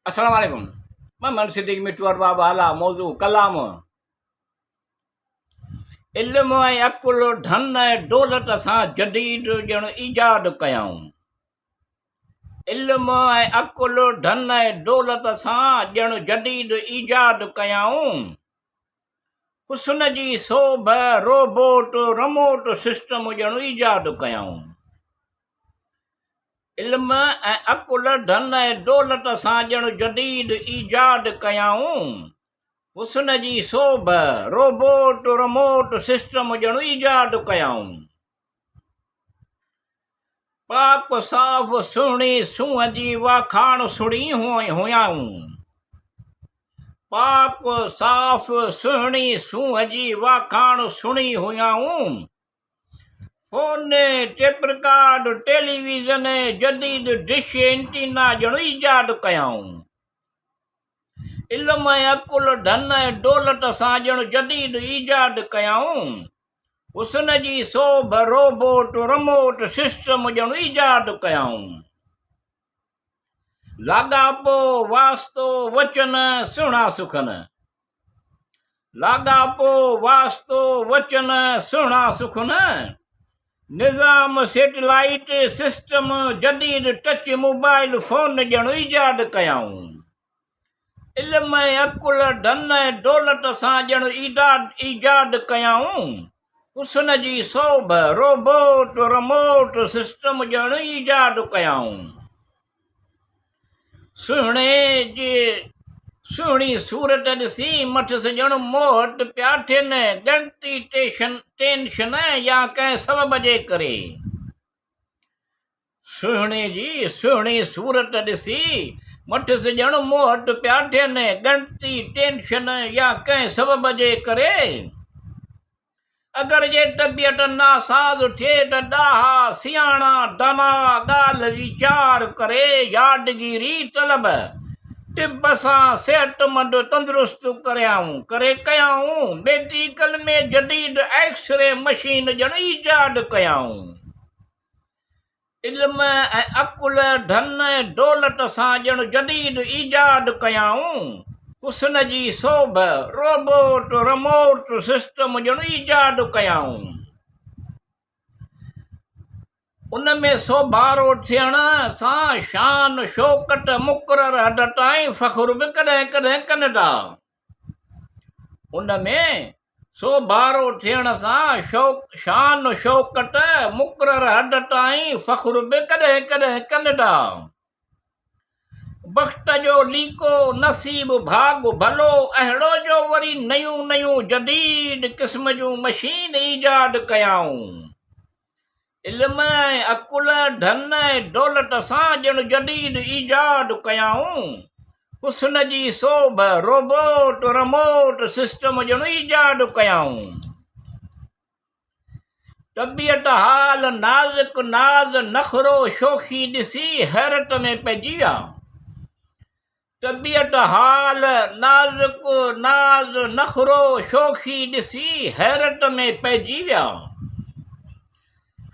السلام عليڪم محمد صديق مٺو ارباب اعليٰ موضوع ڪلام علم ۽ عقل ڌن ۽ دولت سان جديد ڄڻ ايجاد ڪيائون علم ۽ عقل ڌن ۽ دولت سان ڄڻ جديد ايجاد ڪيائون حسن جي سوڀ روبوٽ رموٽ سسٽم ڄڻ ايجاد ڪيائون علم ۽ عقل، ڌن ۽ دولت سان ڄڻ جديد ايجاد ڪيائون. حسن جي سوڀ، روبوٽ، رموٽ سسٽم ڄڻ ايجاد ڪيائون. پاڪ صاف سهڻي سونهن جي واکاڻ سڻي هيائون. پاڪ صاف سهڻي سونهن جي واکاڻ سڻي هيائون. فون، ٽيپ رڪارڊ، ٽيليويزن ۽ جديد ڊش اينٽينا ڄڻ ايجاد ڪيائون. علم ۽ عقل، ڌن ۽ دولت سان ڄڻ جديد ايجاد ڪيائون. حسن جي سوڀ، روبوٽ، رموٽ سسٽم ڄڻ ايجاد ڪيائون. لاڳاپو، واسطو، وچن، سهڻا سخن. لاڳاپو، واسطو، وچن، سهڻا سخن. نظام، سيٽلائيٽ سسٽم، جديد ٽچ موبائل فون ڄڻ ايجاد ڪيائون. علم ۽ عقل، ڌن ۽ دولت سان ڄڻ ايجاد ڪيائون. حسن جي سوڀ، روبوٽ، رموٽ سسٽم ڄڻ ايجاد ڪيائون. سهڻي جي سهڻي صورت ڏسي مٿس ڄڻ موهت پيا ٿين، ڳڻتي ٽينشن يا ڪنهن سبب جي ڪري. سهڻي جي سهڻي صورت ڏسي مٿس ڄڻ موهت پيا ٿين، ڳڻتي، ٽينشن يا ڪنهن سبب جي ڪري. اگر جي طبيعت ناساز ٿئي ته ڏاها، سياڻا، داناء ڳالهه ويچار ڪري يادگيري طلب طب سان صحتمند تندرست ڪريائون ڪري ڪيائون. ميڊيڪل ۾ جديد ايڪسري مشين ڄڻ ايجاد ڪيائون. علم ۽ عقل، ڌن ۽ دولت سان ڄڻ جديد ايجاد ڪيائون. حسن جي سوڀ، روبوٽ، رموٽ سسٽم ڄڻ ايجاد ڪيائون. ان ۾ سوڀارو ٿيڻ سان شان شوڪت مقرر حد تائين فخر به ڪڏهن ڪڏهن ڪن ٿا. ان ۾ سوڀارو ٿيڻ سان شان شوڪت مقرر حد تائين فخر به ڪڏهن ڪڏهن ڪن ٿا. بخت جو ليڪو، نصيب ڀاڳ ڀلو اهڙو جو وري نيون نيون جديد قسم جون مشين ايجاد ڪيائون. علم ۽ عقل، ڌن ۽ دولت سان ڄڻ جديد ايجاد ڪيائون. حسن جي سوڀ، روبوٽ، رموٽ سسٽم ڄڻ ايجاد ڪيائون. طبيعت حال، نازڪ ناز، نخرو، شوخي ڏسي حيرت ۾ پئجي ويا. طبيعت حال، نازڪ ناز، نخرو، شوخي ڏسي حيرت ۾ پئجي ويا.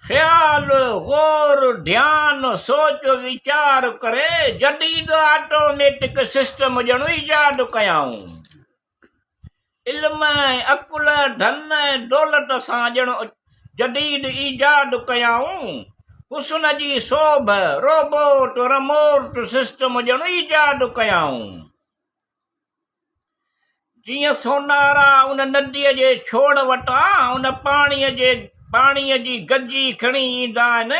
خيال، غور، ڌيان، سوچ ويچار ڪري جديد آٽوميٽڪ سسٽم ڄڻ ايجاد ڪيائون. علم ۽ عقل، ڌن ۽ دولت سان ڄڻ جديد ايجاد ڪيائون. حسن جي سوڀ، روبوٽ، رموٽ سسٽم ڄڻ ايجاد ڪيائون. جيئن سونارا ان نديء جي ڇوڙ وٽان ان پاڻيء جي پاڻيء جي گجي کڻي ايندا آهن،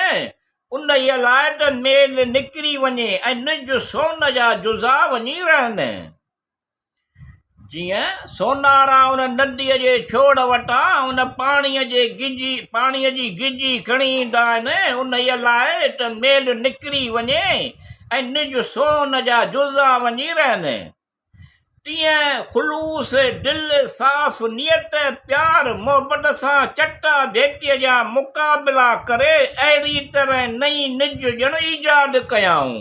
انهيء لاء ته ميل نڪري وڃي ۽ نج سون جا جزا وڃي رهن. جيئن سونارا ان نديء جي ڇوڙ وٽان ان پاڻيء جي گجي پاڻيء جي گجي کڻي ايندا آهن، انهيء لاء ته ميل نڪري وڃي ۽ نج سون جا جزا وڃي رهن. تيئن خلوص دل، صاف نيت، پيار محبت سان چٽا ڀيٽيء جا مقابلا ڪري اهڙي طرح نئين نج ڄڻ ايجاد ڪيائون.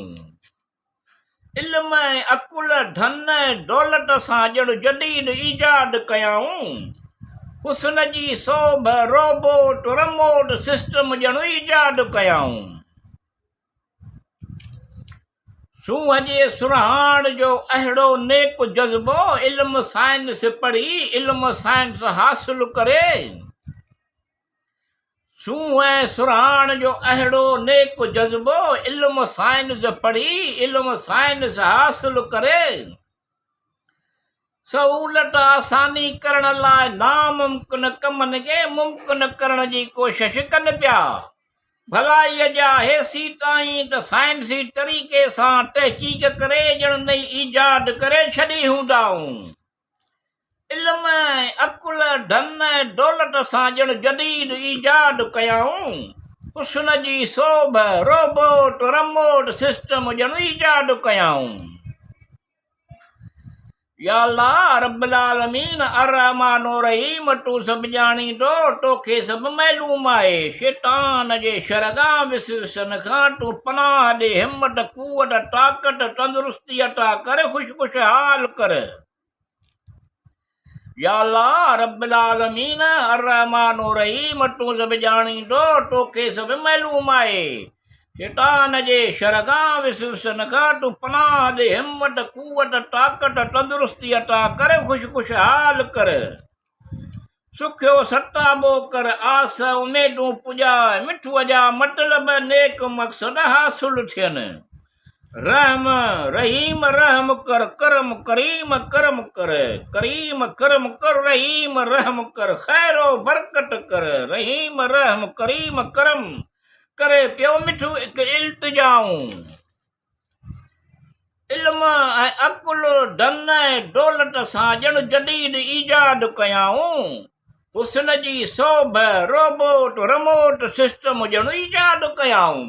علم ۽ عقل، ڌن ۽ دولت سان ڄڻ جديد ايجاد ڪيائون. حسن جي سوڀ، روبوٽ، رموٽ سسٽم ڄڻ ايجاد ڪيائون. سونهن جي سرهاڻ جو اهڙو نيڪ جذبو علم سائنس پڙهي علم سائنس حاصل ڪري. سونهن ۽ سرهاڻ جو اهڙو نيڪ جذبو علم سائنس پڙهي علم سائنس حاصل ڪري. سهولت آساني ڪرڻ لاء ناممڪن ڪمن کي ممڪن ڪرڻ جي ڪوشش ڪن پيا. ڀلائيء جا هيسيتائين ته سائنسي طريقي سان تحقيق ڪري ڄڻ نئين ايجاد ڪري ڇڏي هوندائون. علم ۽ عقل، ڌن ۽ دولت سان ڄڻ جديد ايجاد ڪيائون. حسن جي سوڀ، روبوٽ، رموٽ سسٽم ڄڻ ايجاد ڪيائون. يا الله رب العالمين الرحمٰن الرحيم تون سڀ ڄاڻيندو توکي سڀ معلوم آهي شيطان جي شر کان وسوسن کان تون پناهه ڏي همت قوت طاقت تندرستي عطا ڪر خوش خوشحال ڪر يا الله رب العالمين الرحمٰن الرحيم تون سڀ ڄاڻيندو توکي سڀ معلوم آهي شيطان جي شر کان وسوسن کان تون پناهه ڏي همت قوت طاقت تندرستي عطا ڪر خوش خوشحال ڪر سکيو ستابو ڪر آس اميدون پڄاء مٺوء جا مطلب نيڪ مقصد حاصل ٿين رحم رحيم رحم ڪر ڪرم ڪريم ڪرم ڪر ڪريم ڪرم ڪر رحيم رحم ڪر خير و برڪت ڪر رحيم رحم ڪريم ڪرم ڪري پيو مٺو هڪ التجائون علم ۽ عقل ڌن ۽ دولت سان ڄڻ جديد ايجاد ڪيائون حسن جي سوڀ روبوٽ رموٽ سسٽم ڄڻ ايجاد ڪيائون.